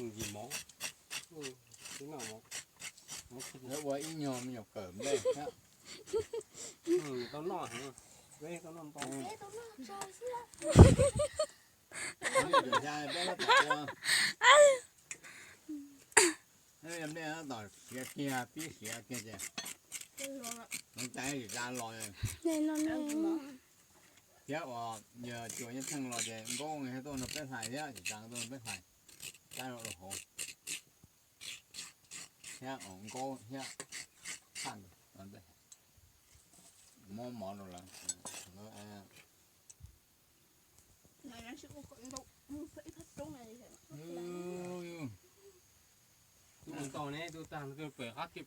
mus ncig mov. Ua ib nyuag me nyuam kawm nplej thiab. Tau noj, tau noj ntau. Peb tab tom ua, nplej tab tom siav kiag, pib siav kiag ces hloov cai tsis tsa los. Thiab uas yog cuas nyob theej los ces Nkaub thiab tuaj nrog peb hlais thiab, tsis tsa tuaj nrog peb hlais, tab rau hauv. Thiab Nkaub thiab Thaj, muab mov rau lawv. Tub ntau ne, tub tag no pem qab kiag